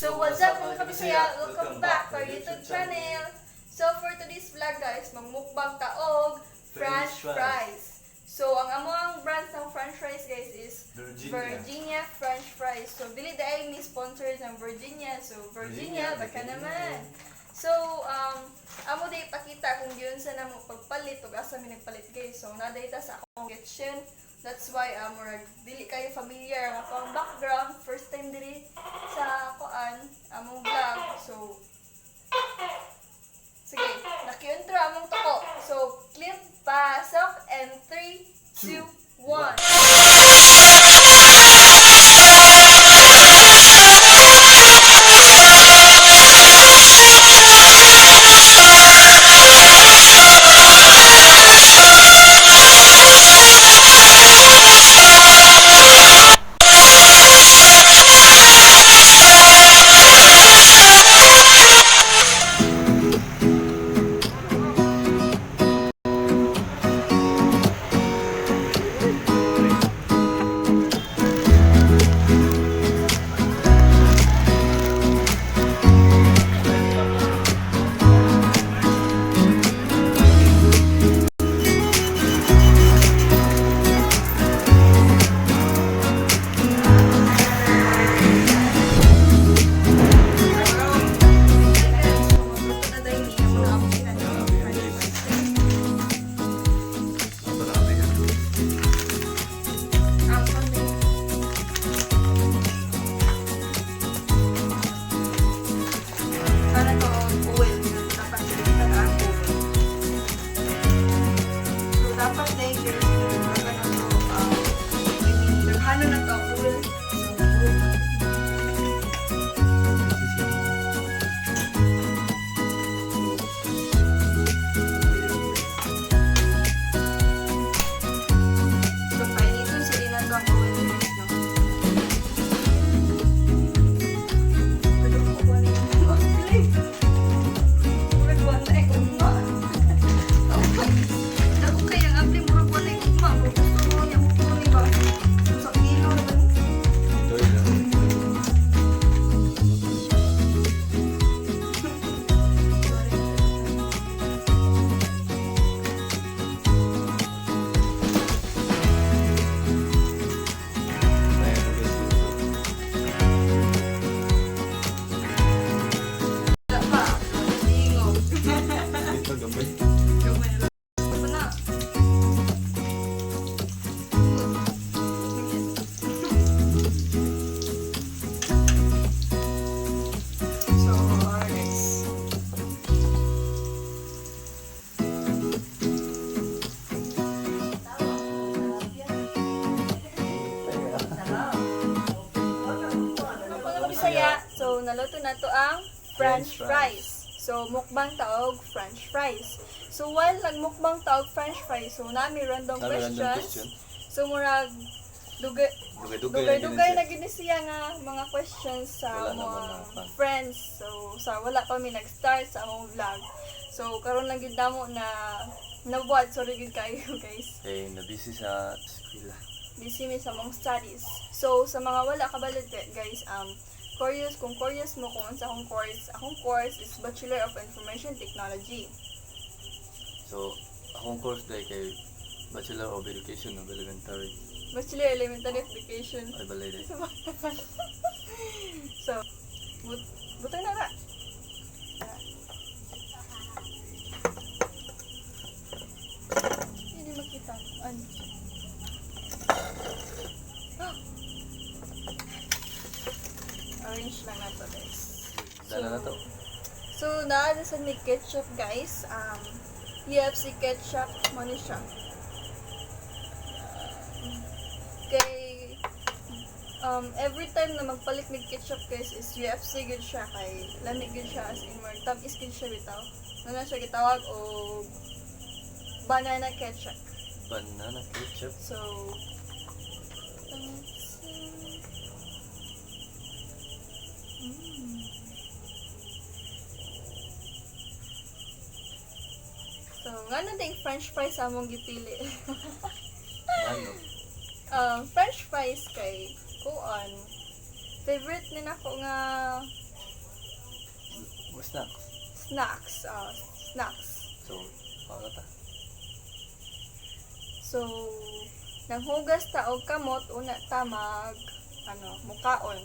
So what's up, mga kabisaya? Welcome back to our YouTube channel. So for today's vlog, guys, magmukbang ta og French French fries. Fries. So ang among brand ng French fries, guys, is Virginia. Virginia French Fries. So dili diay mi sponsor ng Virginia. So Virginia, Virginia, baka Virginia. Naman. So amo diay ipakita kung giunsa namo pagpalit ug asa mi nagpalit, guys. So naa ta sa akong kitchen. That's why murag dili kayo familiar ang akong background. First time diri sa kuan among vlog. So sige, naki-intro among tuko. So clip pasok and 3, 2, 1. Marami yan. Para to oil. Dapat kita na ang oil. So, dapat na yung guys, na to, I mean, daghano na to ang oil. So, so painiton sa din na to ang oil, guys, no? Pero kung wala yung mga murag wala eh, ugma. Dako kay ang abli, murag wala eh, ugma. Murag gusto mo niya mo ni ba? Sa kilo na ba ni? Ito yun. Ayan, guys, dito. Wala pa. Ingog. Dito, gamay. Gamay ra. Pa na. So, guys. Mga Bisaya, so naluto na to ang French French fries. Fries. So mukbang ta og French fries. So while nagmukbang ta og French fries, so nami random Nami random questions. question. So murag dugay Dugay-dugay. dugay na gid ni siya nga mga questions sa Wala mga naman na pa. friends. So sa wala pa mi nag-start sa among vlog. So karon lang gid namo na nabuhat. Sorry gid kayo, guys. Eh, nabisi sa eskwela. Busy mi sa among studies. So, sa mga wala kabalo guys, curious, kung curious mo kung unsa akong course is Bachelor of Information Technology. So, akong course dahil kay Bachelor of Education of Elementary. Bachelor Elementary Education. Ay, balay dahil. So, butang na ra. Hindi makita. Ano? Ah! Arrange lang na to, guys. Dala na to. So, naa na sa may ketchup, guys. UFC ketchup, mo ni siya. Kay, every time na magpalit mig ketchup, guys, is UFC gud siya kay lami gud siya, as in more tamis gud siya bitaw. Ano na siya gitawag og banana ketchup. Banana ketchup. So, So, nga na ding French fries among gipili? Ano? French fries kay kuan. Favorite ni nako nga Snacks. Snacks. Snacks. So, paano ta? So, nanghugas ta og kamot, una ta mag ano, mukaon.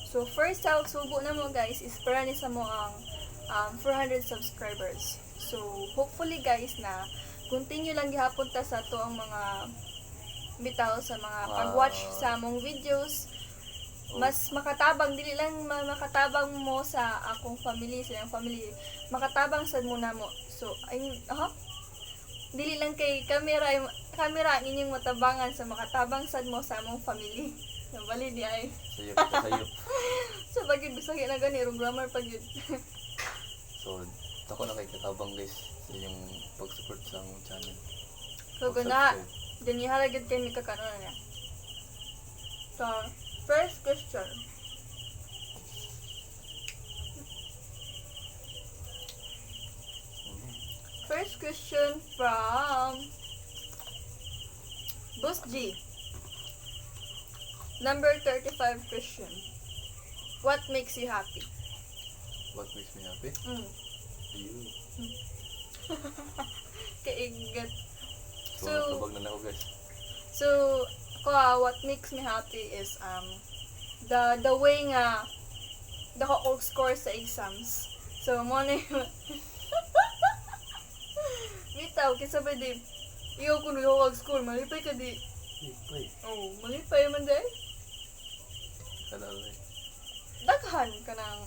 So, first sa subo na mo, guys, is para ni sa mo ang 400 subscribers. So, hopefully, guys, na continue lang gihapon ta sa ato ang mga bitaw sa mga pag-watch sa among videos. Oh. Mas makatabang, dili lang makatabang mo sa akong family, sa iyang family, makatabang sad mo na mo. So, ay, aha, dili lang kay camera, camera ang inyong matabangan sa makatabang sad mo sa among family. Nabali di ay. Sayop ta, sayop. Sa bagid bisag na gani rong grammar pag yun. So, ako na kay katabang, guys, sa inyong pag-support sa among channel. So guna, Pag-subscribe. ganihala gid kay mi kakanon niya. So, first question. First question from Boss G. Number 35 question. What makes you happy? What makes me happy? Mm. You. Kaigat. So, So- natabag na ako, guys. So, ako ah, what makes me happy is the way nga dako ko score sa exams. So, mo na yung bitaw, kinsa ba di, ikaw kung dako kag score, malipay ka di. Uy, Oh, malipay man di. kada alay. Daghan ka ng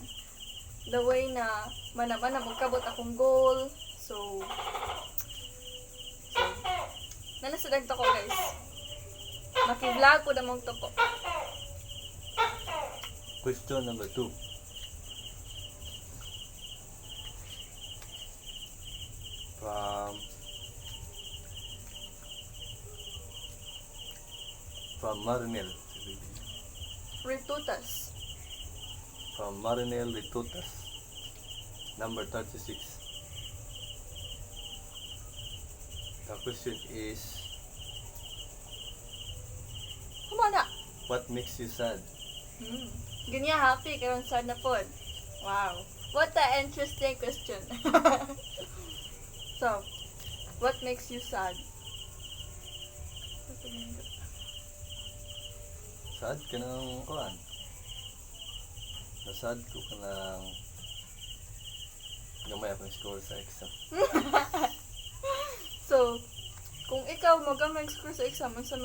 the way na mana-mana magkabot akong goal. So, nana sa ko, guys. Maki-vlog ko namang toko. Question number 2. From Marinel. Ritutas. From Marinel Ritutas. Number 36. The question is, Kumana. What makes you sad? Ganyan happy, karon sad na pod. Wow. What a interesting question. So, what makes you sad? Sad ka ng kuan. Nasad ko ka ng gamay akong score sa exam. So, kung ikaw magamay score sa exam, unsa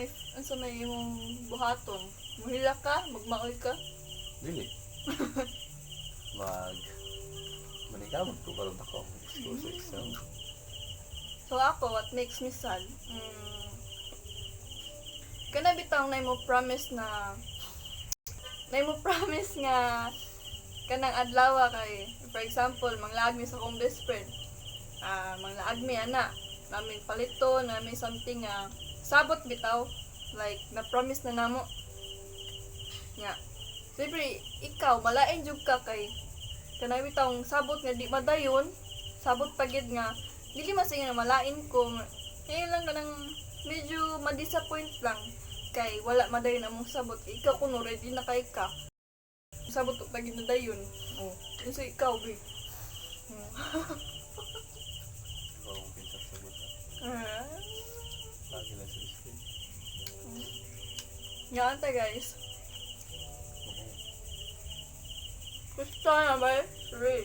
may imong buhaton? Muhila ka, magmaoy ka? Dili. Mag manikamot ko karon ako akong score sa exam. So ako, what makes me sad? Kana bitaw na mo promise na na mo promise nga kanang adlaw kay, for example, manglaag mi sa akong best friend. Ah, manglaag mi ana, namin palito, namin something nga sabot bitaw, like na promise na namo. Nga. Siyempre, ikaw malain jud ka kay kanang bitawng sabot nga di madayon, sabot pagid nga dili man sige nga malain ko, ngayon lang kanang medyo ma-disappoint lang kay wala madayon among sabot. Ikaw kuno ready na kay ka, sabot og pagid na dayon. Oh, unsa ikaw be? Ikaw akong kinsa sa buta. Ah. Lagi lang sa screen. Nga ta, guys. Okay. Gusto na ba three.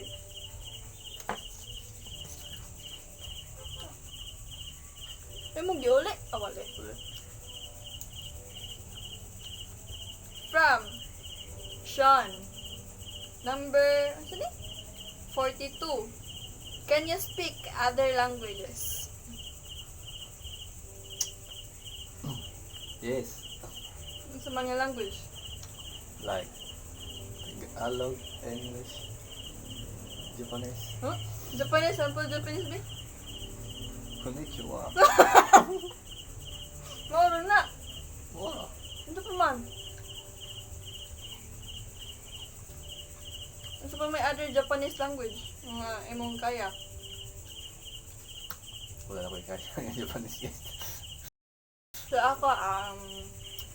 Ay mo giuli ah, wala. Uli. From Sean. Number, ano ni? 42. Can you speak other languages? Yes. Ano sa mga language? Like Tagalog, English, Japanese. Huh? Japanese? Ano po Japanese ba? Konnichiwa. Mauro na. Wow. Ano pa man? Ano pa may other Japanese language? Mga imong kaya. Wala na ko kaya ng Japanese, guys. So ako,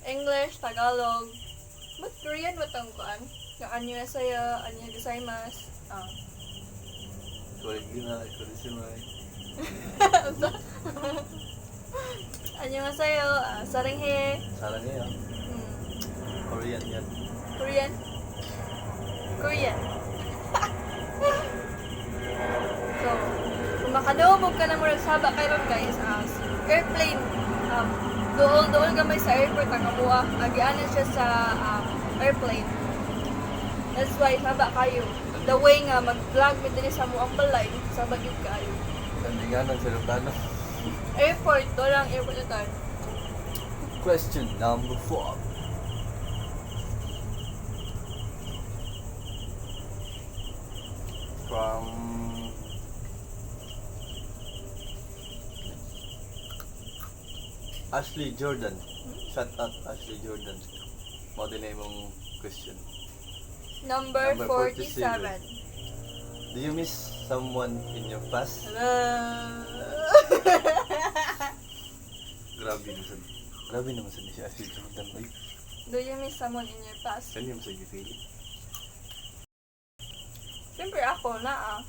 English, Tagalog, But Korean ba tang kuan? Yung annyeonghaseyo, annyeong gozaimasu. Ah. Korean, Korean. Annyeonghaseyo, saranghae. 사랑해요. Korean yan. Korean? Korean. So, kung makadawag ka na murag saba karon guys, as airplane, duol-duol gamay sa airport ang amuha. Agianan siya sa airplane. That's why saba kayo. The way nga mag-vlog mi diri sa amuang balay, saba gyud kaayo. Sandinganan sa Ilocano. Airport, do lang airport na tayo. Question number 4. From Ashley Jordan. Shout out Ashley Jordan. Mao din na imong question. Number, Number 47. Do you miss someone in your past? Hello. Grabe naman sa Grabe naman sa ni si Ashley Jordan. Uy, Do you miss someone in your past? saan yung sa gifili? Siyempre ako na ah.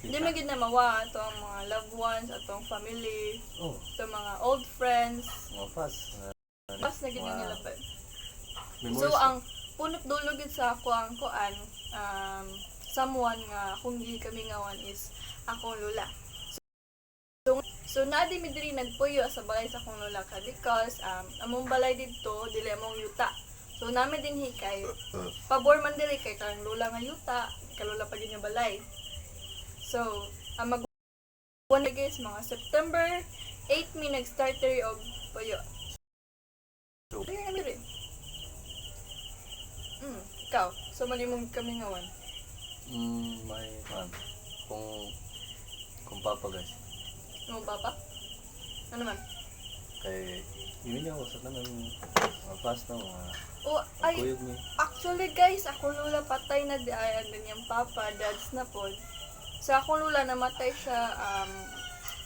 Hindi man gid na mawa ato ang mga loved ones, atong family, Oh, atong mga old friends. mga past. Pas na gid Wow. nila pa. Memories. So ang punot dulo gid sa ako ang kuan, someone nga akong gikamingawan is akong lola. So naa di mi diri nagpuyo sa balay sa akong lola ka because among balay didto dili among yuta. So nami din hikay pabor man diri kay kanang lola nga yuta, kalula pa gid nga balay. So, ang mag one guys, mga September 8 mi nag-start diri og puyo. So, Diri kami diri. Ikaw, so man imong kamingawan. May kung papa guys. Imong papa? Ano man? Kay yun niya ako sa tanan mga past na mga Oh, ay, kuyog ni. Actually guys, ako lula patay na di ay and then yung papa, dads na po. So akong lula namatay siya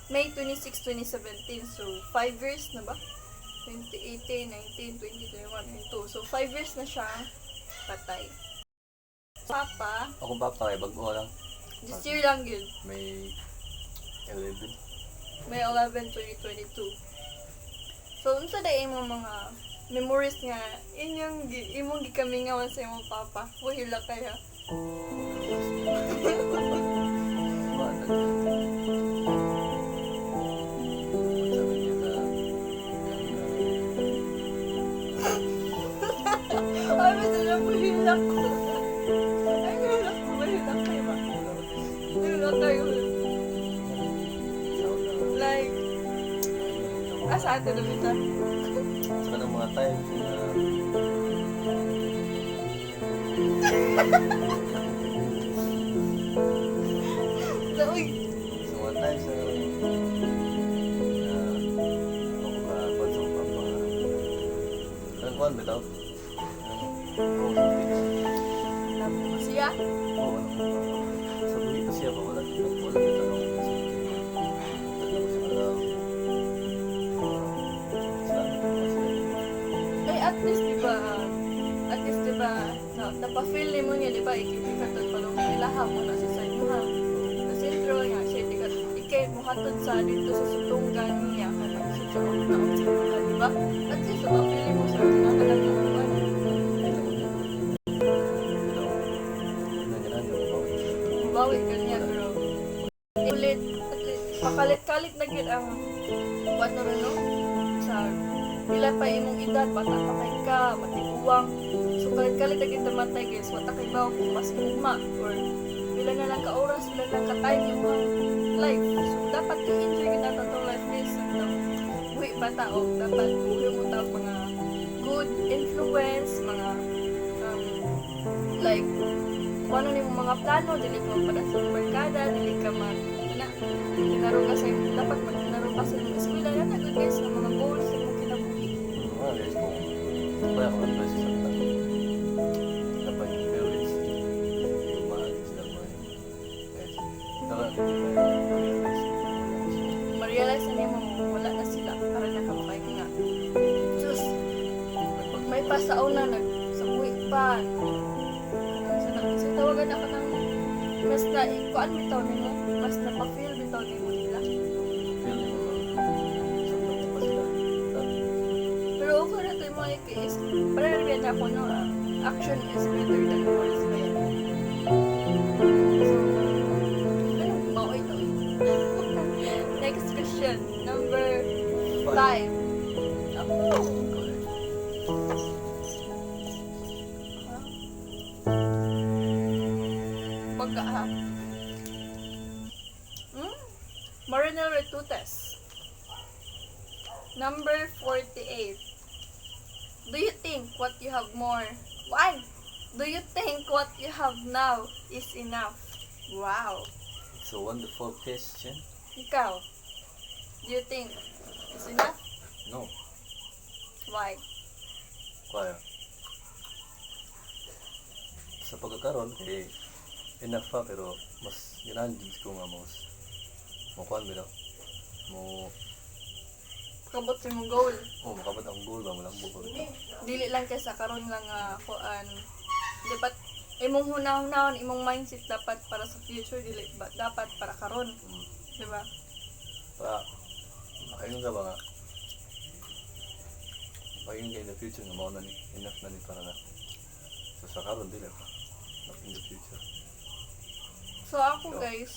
May 26, 2017. So 5 years na ba? 2018, 19, 20, 21, 22. So 5 years na siya patay. Papa, Akong papa kay bag-o lang. This year lang yun. May 11. May 11, 2022. So, unsa day imong mga memories nga inyong imong gikamingawan sa imong papa? Wahila kaya. Ba, sabi niya na Ay, basta na mahila ko. Ay, mahila ko. Mahila kayo ba? Mahila kayo. Like, asa ate na bita? Sa kanang mga times na So, uy, sa mga times na na ako ka kuan sa akong papa kanang kuan bitaw. Oh, tapos siya. oh, ano sa buhi pa siya ba wala wala bitaw ako kasulti. Wala ko siya kalaw. Salamat po siya. Ay, at least, di ba, at least, di ba, na, napafeel mo niya, di ba, ikipikatod pa lang ilaha mo na sa inyo, ha? Sa sentro nga, siya, di ka, ikay, muhatod sa dito sa sutunggan niya, kanang sa tiyong na sa sutunggan, di ba? At least, napafeel mo sa mga kanang yung ano, Bitaw. Nangyari ako bawi. Mubawi ka niya, pero, ulit, at least, pakalit-kalit na gyud ang, what na rin, no? Sa, pila pa imong edad, bata pa kay ka, matiguang. So, kalit-kalit na gyud namatay, guys, wala kay bawo kung mas ugma, or pila na lang ka oras, pila na lang ka time imong life. So, dapat i-enjoy gyud nato atong life, guys. Ang buhi pa tao, dapat buhi mo tao mga good influence, mga like, kung ano nimo mga plano, dili ka magpada sa barkada, dili ka mag, ana, tinaro ka sa imong, dapat magtinaro ka sa imong eskwela, yan na good guys, ang mga goals sa imong kinabuhi. Mga guys, kung wala akong advice sa tanan, dapat yung parents, yung mahal sila mga guys. Dapat yung ma-realize Ma-realize na nimo wala na sila para na ka makahinga. Sus, may pasaon na nag sa buhi pa. napa sa tawagan ako ng mas na kuan bitaw nimo, mas napa-feel bitaw nimo nila. Feel mo nga saktan mo pa sila. Pero okay na to yung mga case. Para rin ako, no, action is better than words ba yan? So, ano, mao ito eh. Next question, number 5. Ako. Correct. Ha? Pagka, ha? Marinel Retutes. Number 48. Do you think what you have more? Why? Do you think what you have now is enough? Wow. It's a wonderful question. Ikaw, do you think it's enough? No. Why? Kaya sa pagkakaroon kay enough pa, pero mas ganahan jud ko nga mas mo kuan bitaw mo. Kabot sa imong goal. Oh, makabot ang goal ba, molambo pa bitaw. Dili lang kay sa karon lang nga kuan. Dapat imong hunahon, imong mindset dapat para sa future, dili ba dapat para karon, di ba? Pa makaingon ka ba nga makaingon ka in the future nga mao na ni, enough na ni para na. So sa karon dili pa, not in the future. So ako So, guys,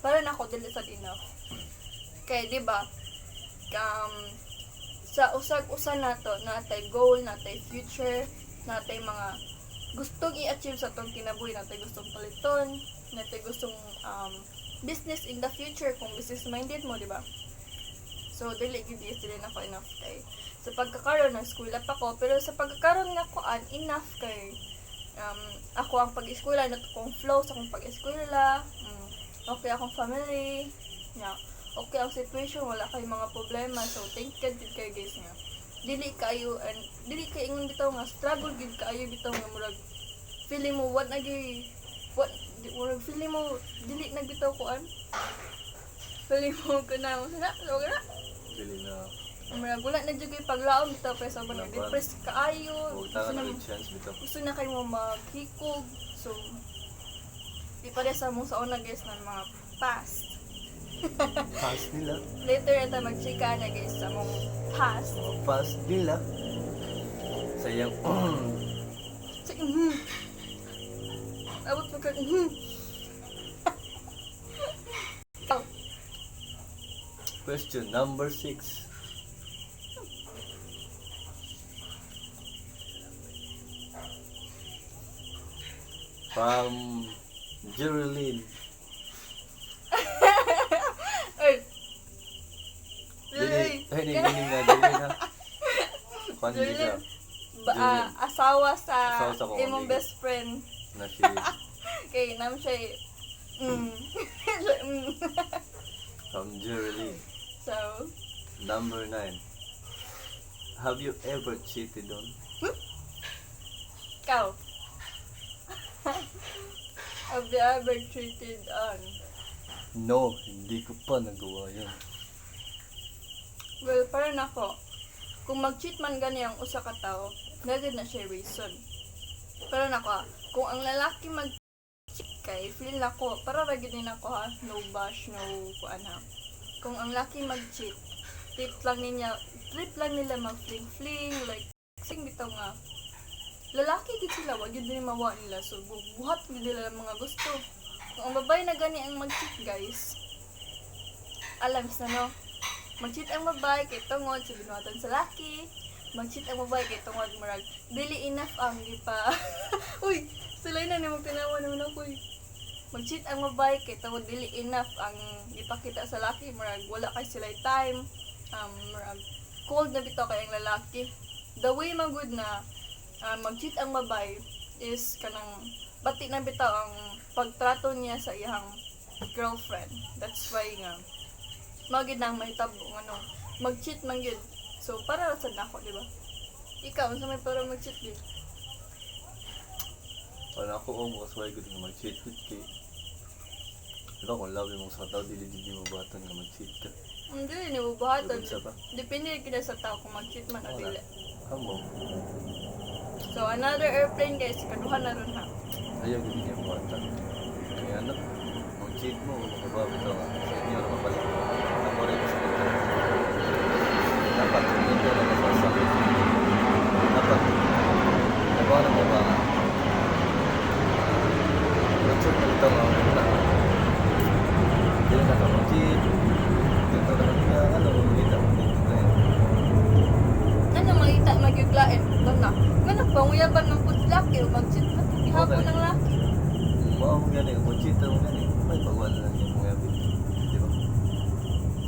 para na ako dili sad enough. Kay di ba, sa usag-usa nato, natay goal, natay future, natay mga gustong i-achieve sa atong kinabuhi, natay gustong paliton, natay gustong business in the future kung business minded mo, di ba? So dili gid is dili na ko enough kay sa pagkakaroon ng eskwela pa ko, pero sa pagkakaroon nga kuan enough kay ako ang pag-eskwela na kong flow sa akong pag-eskwela, okay akong family, yeah, okay ang situation, wala kay mga problema. So thank God gid kayo guys nga dili kayo and dili kay ingon bitaw nga struggle gid kaayo bitaw nga murag feeling mo what nagi what di, murag feeling mo dili na bitaw kuan, feeling mo kanang sana so kana. Dili na. Murag wala na jud kay paglaom bitaw pero sa Wala ba? depressed kaayo. Huwag Gusto ta na na chance bitaw. Gusto na kayo mo maghikog. So di pa sa mong sa una guys na mga past. Past nila. Later ata magchika na guys sa mong past. Mga past nila sa iyang Sa Abot mo ka. Ikaw. Question number 6. From Geraldine. Ay. Dili, ay, dili na, dili na. Kuan di siya. Ba, asawa sa, Asawa sa akong imong amigo. best friend. Na si Kay nam siya eh. Siya. From Geraldine. So, Number 9. Have you ever cheated on? Ikaw. Have you ever cheated on? No, hindi ko pa nagawa yun. Well, para nako, kung mag-cheat man gani ang usa ka tawo, naa na siya reason. Pero nako, kung ang lalaki mag-cheat kay feel nako, para ra gyud ni nako ha, no bash, no kuan ha. Kung ang laki mag-cheat, trip lang niya, trip lang nila mag-fling-fling, like sing bitaw nga lalaki gid sila, wa gyud ni mawa nila, so buhat gid nila ang mga gusto. Kung ang babae na gani ang mag-cheat guys, alam sa no, mag-cheat ang babae kay tungod sa binuhatan sa laki, mag-cheat ang babae kay tungod murag dili enough ang gipa. Uy, sila na ni magtinawa naman ako eh. Mag-cheat ang babae kay tungod dili enough ang gipakita sa laki, murag wala kay sila time, murag cold na bitaw kay ang lalaki. The way man good na mag-cheat ang babae is kanang bati na bitaw ang pagtrato niya sa iyang girlfriend. That's why nga mao gid nang mahitabo ngano mag-cheat man gyud. So para ra sad nako, di ba? Ikaw, unsa may para mag-cheat gyud? Wala ako ang makasway ko nga mag-cheat ko kay diba kung love mo sa tao, dili dili mo buhaton nga mag-cheat ka. Hindi ni buhaton. Unsa pa? Depende gid sa tao kung mag-cheat man o Wala. dili. Kamo. So another airplane, guys, kaduha na ron ha. Ayaw gud niya buhata. Kaya ano, mag-cheat mo, makabaw ito nga. Sa inyo na mabalik. Ako rin sa ito. Dapat, ito na masasabi. Dapat, nabaw na mo ba nga? Mature na ito nga. Wala. Hindi na ka mag-cheat. Dito na ka, ano, kita mo dito na yun. Ano mangita magyuglain na. Ngano panguyaban ng pud laki o mag-cheat na to gihapon ng laki. Mao mo gani, kung cheat mo gani, may pagwala lang yung mga bit. Di ba?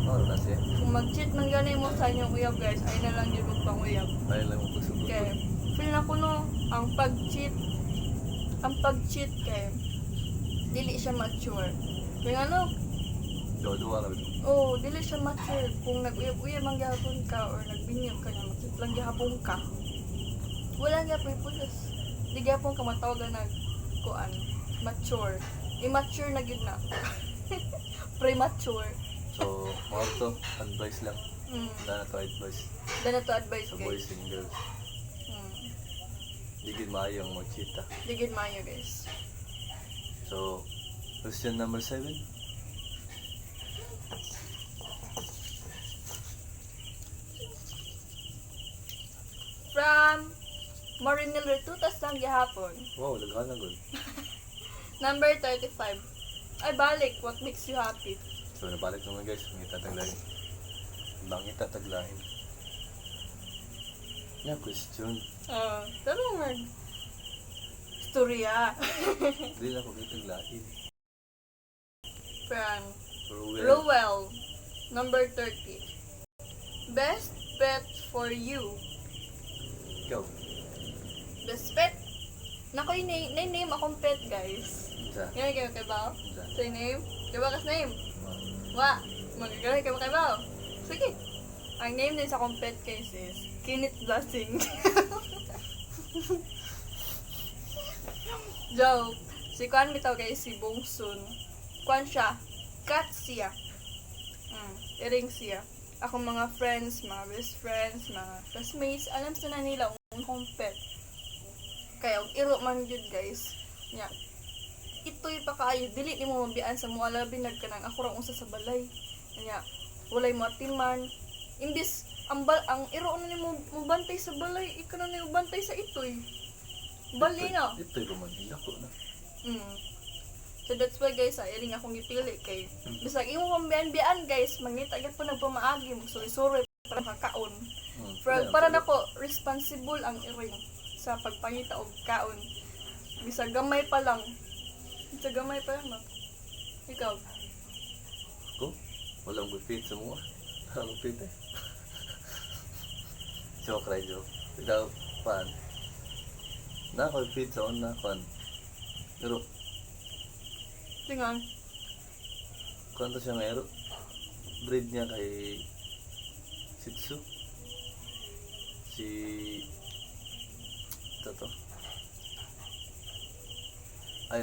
Mao na siya. Kung mag-cheat man gani mo sa inyong uyab, guys, ay na lang yun panguyab. Ayaw lang mo pagsugod. Kay feel na ko no ang pag-cheat kay dili siya mature. Kaya ano, Duwa-duwa na bitaw. oh, dili siya mature kung nag-uyab-uyab man gihapon ka or nagbinyag ka na mag-cheat lang gihapon ka. Wala nga po pulos. Di gihapon ka matawag na nag kuan, mature. Immature na gid na. Premature. So, mao to, advice lang. Wala na to advice Dana to advice, sa boys guys. and girls. Di gid maayo ang mag-cheat ah. Di gid maayo, guys. So, question number 7. From Marinel Retutas lang gihapon. Wow, daghan na gud. Number 35. Ay, balik. What makes you happy? So, nabalik naman guys, mangita taglain. Mangita taglain. Yeah, question. Ah, tanong man. Storya. Di lang ko kay taglain. From Ruel. Rowell. Number 30. Best pet for you. Ikaw. Best pet? Nako, yung name, name akong pet, guys. Unsa? Ngayon kayo kay Bao? Unsa? Say name? Kay kas name? Wa. Magagaling kayo kay Bao? Sige. Ang name din sa akong pet, guys, is Kinit Blessing. Joke. Si Kwan bitaw, guys, si Bongsun. Kwan siya. Cat siya. Iring siya. Akong mga friends, mga best friends, mga classmates, alam sa na nila ang akong pet. Kaya og iro man jud, guys. Nya. Ito'y pa kaayo dili nimo mabian sa mua labi nagkanang ako ra unsa sa balay. Nya, walay mo atiman. Imbis ang bal ang iro na nimo mobantay sa balay, ikaw na nimo bantay sa itoy. Bali na. Ito'y pa man. Dako na. So that's why, guys, ah, iring akong gipili kay bisag imo pang bian-bian, guys, mangita gyud po nagpamaagi, magsuri-suri para makakaon. Pero para nako responsible ang iring sa pagpangita og kaon. Bisag gamay pa lang. Bisag gamay pa lang, ma. Ikaw, Ko? Walang gupit sa mga. Walang gupit eh. Joke ra joke. Ikaw, pan. Nakagupit sa una, pan. Pero, tingan. kuan to siya nga ero. Breed niya kay Shih Tzu. Si... Ito to. Ay,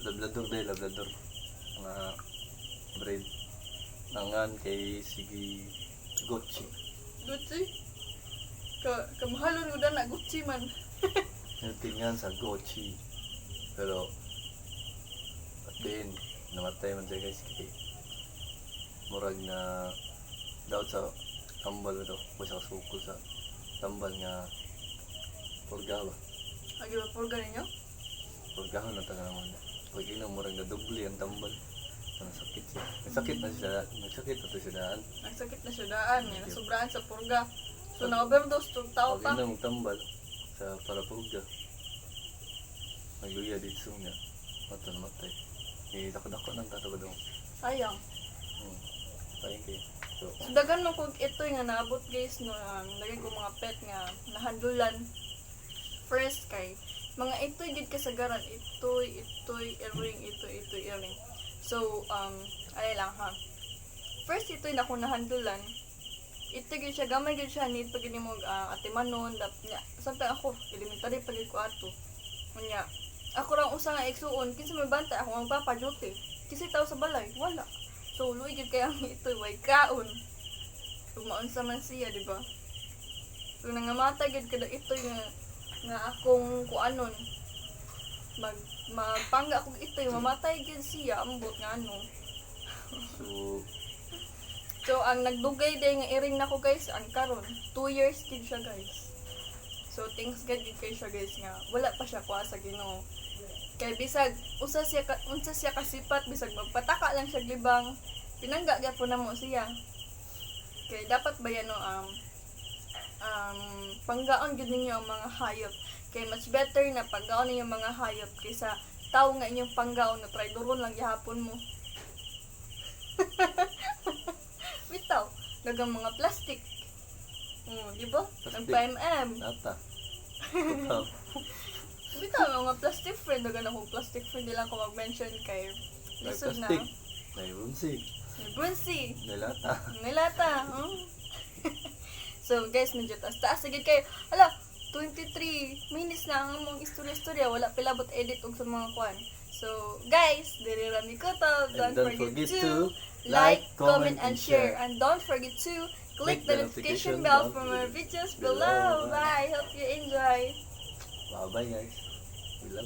Labrador day, Labrador. Mga breed. Nangan kay sige Gucci. Gucci. Ka kamahalon ko na Gucci man. Tingnan sa Gucci. Pero at the end, namatay man siya guys kay murag na daw sa tambal ba to, o sa sukol sa tambal nga purga ba. Agi ba purga ninyo? Purgahon na taga naman niya. Pag ina murag na doble ang tambal. Ano, sakit siya. Nagsakit na siya. Nagsakit na to siya daan. Nagsakit na siya daan, nga nasubraan sa purga. So na-overdose tong tao Pag pa. ina mong tambal sa para purga. Nagluya dito niya. Mato namatay. Eh, dako-dako nang tatawa daw. Sayang. Sayang kayo. So, So dagan mo kog ito nga naabot, guys, no, dagan ko mga pet nga nahandulan. First kay mga itoy gid kasagaran, itoy, itoy, earring, itoy, itoy, earring. So ay lang ha. First itoy na akong nahandulan. Ito gyud siya gamay gyud siya need pag nimo atimanon dap nya. Samtang ako elementary pa gyud ko ato. Unya ako ra ang usa nga igsuon kinsa may bantay ako ang papa duty. Kinsa tao sa balay wala. So luoy gyud kay ang itoy way kaon. Ug maunsa man siya, di ba? So nangamata gyud kada itoy nga Nga akong kuanon magpangga akong itoy, mamatay gyud siya, ambot nga ano. So, So ang nagdugay day nga iring nako, guys, ang karon 2 years gid siya, guys. So thanks God gid kay siya, guys, nga wala pa siya kuha sa Ginoo. Kay bisag usa siya ka, unsa siya kasipat, bisag magpataka lang siya libang, pinangga gyapon namo siya. Kay dapat ba yan, no, panggaon gyud ninyo ang mga hayop. Kay much better na panggaon ninyo ang mga hayop kaysa tawo nga inyong panggaon na traydoron lang gihapon mo. Bitaw, dagang mga plastic. Di ba? Plastic. Nagpa-MM. Nata. Total. Bitaw, mga plastic friend. Dagan akong plastic friend. Di lang ko mag-mention kay May lisod na. plastic. May runsi. May brunsi. May lata. May lata. So guys, medyo taas-taas. Sige kayo. Hala, 23 minutes na ang among istorya-istorya. Wala pilabot edit og sa mga kwan. So, guys, diri ra mi kutob. And Don't forget to like, comment, and share. And don't forget to click the notification bell for more videos below. Bye! Hope you enjoy. Bye-bye, guys.